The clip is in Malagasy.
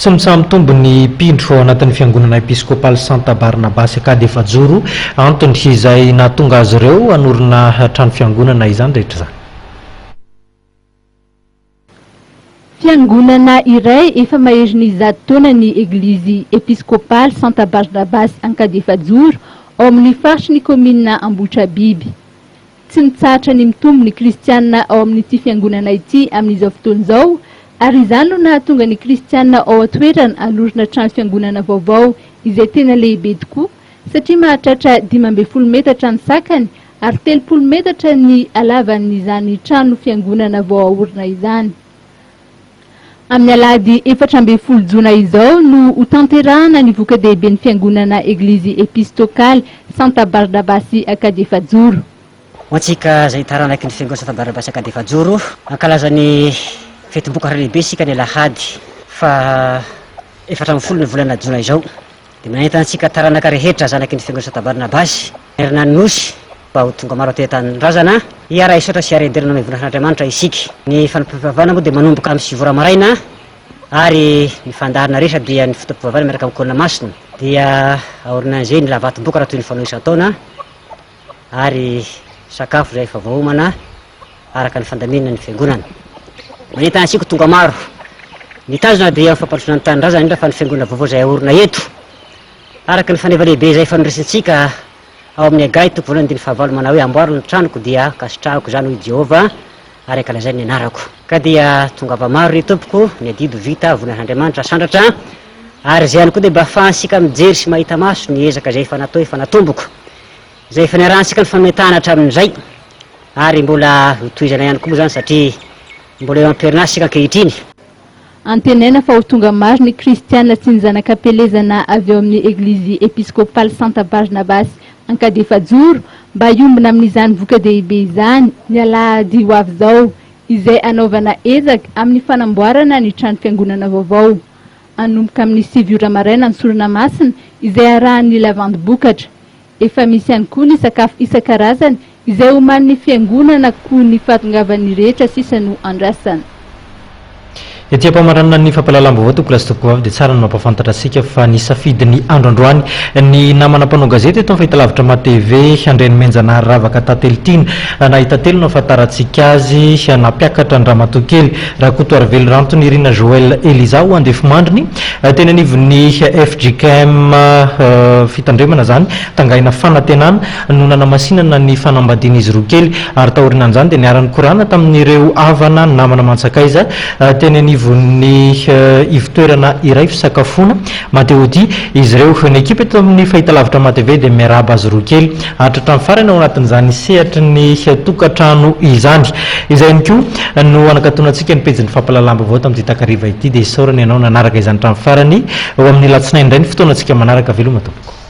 Tsy mitsaha-mitombo ny mpino ao anatin'ny Fiangonana Episkopaly Santa Barnabasy Ankadiefajoro, antony izay nahatonga azy ireo hanorina trano fiangonana izany rehetra izany. Fiangonana iray efa maherin'ny zato taona ny Eglizy Episkopaly Santa Barnabasy Ankadiefajoro ao amin'ny faritry ny kaominina Ambohitrabiby. Tsy mitsahatra ny mitombo ny kristiana ao amin'ity fiangonana ity amin'izao fotoana izao ary izany no nahatonga ny kristiana ao an-toerana hanorina trano fiangonana vaovao izay tena lehibe tokoa satria mahatratra 15 metatra ny sakany ary 30 metatra ny halavan'izany trano fiangonana vao haorina izany. Amin'ny alahady 14 jona izao no hotanterahana ny voka-dehiben'ny fiangonana Eglizy Epistokaly Santa Barnabasy Ankadiefajoro. Ho antsika izay taranaky ny Fiangonana Santa Barnabasy Ankadiefajoro, hankalaza ny fetim-bokatra lehibe isika ny alahady faha 14 ny volana jona izao. Dia manentana antsika taranaka rehetra zanaky ny Fiangonana Santa Barnabasy manerana ny Nosy mba ho tonga maro aty an-tanindrazana hiara-hisaotra sy hiara-hidera ny voninahitran'Andriamanitra isika. Ny fanompoam-pivavahana moa dia manomboka amin'ny sivy ora maraina ary ny fandaharana rehetra dia ny fotoam-pivavahana miaraka amin'ny Kolona Masina. Dia aorianan'izay ny lavatom-bokatra toy ny fanao isan-taona ary sakafo izay efa voaomana araka ny fandaminana ny Fiangonana. Manentana antsika ho tonga maro. Ny tanjona dia ny fampandrosoana ny tanindrazana, indrindra fa ny Fiangonana vaovao izay haorina eto. Araka ny faneva lehibe izay efa noraisintsika ao amin'ny Hagay toko voalohany andininy fahavalo manao hoe amboaro ny tranoko dia ankasitrahako izany hoy Jehovah ary ankalazainy ny anarako. Ka dia tongava maro ry tompoko, ny adidy ho vita, voninahitran'Andriamanitra asandratra, ary izay ihany koa dia mba ahafahantsika mijery sy mahita maso ny ezaka izay efa natao, efa natomboko. Izay efa niarahantsika nifametahana hatramin'izay ary mbola hotohizana ihany koa moa izany satria mbola eo am-perinasa isika ankehitriny. Antenaina fa ho tonga maro ny kristiana sy ny zanak'Ampielezana avy ao amin'ny Eglizy Episkopaly Santa Barnabasy Ankadiefajoro mba hiombona amin'izany voka-dehibe izany ny alahady ho avy izao, izay hanaovana ezaka amin'ny fanamboarana ny trano fiangonana vaovao. Hanomboka amin'ny sivy ora maraina ny sorona masina izay harahan'ny lavandim-bokatra. Efa misy ihany koa ny sakafo isan-karazany izay omanin'ny fiangonana koa ny fahatongavan'ny rehetra sisa no andrasana. Ety am-pamaranana ny fampahalalam-baovao tompokolahy sy tompokovavy dia tsara ny mampahafantatra antsika fa nisafidy ny andro androany ny namana mpanao gazety eto amin'ny fahitalavitra MATV Andrianomenjanahary Ravaka Tantely Tiana na i Tantely no ahafantarantsika azy nampiakatra an-dRamatoa kely Rakotoarivelo Rantonirina Joël Elisa ho andefimandriny Teny anivon'ny fjkm Fitandremana izany, Tangaina Fanantenana, no nanamasinana ny fanambadian'izy roa kely ary taorianan'izany dia niara-nikorana tamin'ireo havana, namana aman-tsakaiza teny anivon'ny ivon-toerana iray fisakafoana, Mateodia, izy ireo. Ny ekipa eto amin'ny fahitalavitra MATV dia miarahaba azy roa kely hatratra amin'ny farany ao anatin'izany sehatry ny tokantrano izany. Izay ihany koa no hanakatonantsika ny pejin'ny fampahalalam-baovao tamin'ity takariva ity dia isaorana ianao nanaraka izany hatramin'ny farany. Ho amin'ny alatsinainy indray ny fotoanantsika manaraka. Veloma tompoko.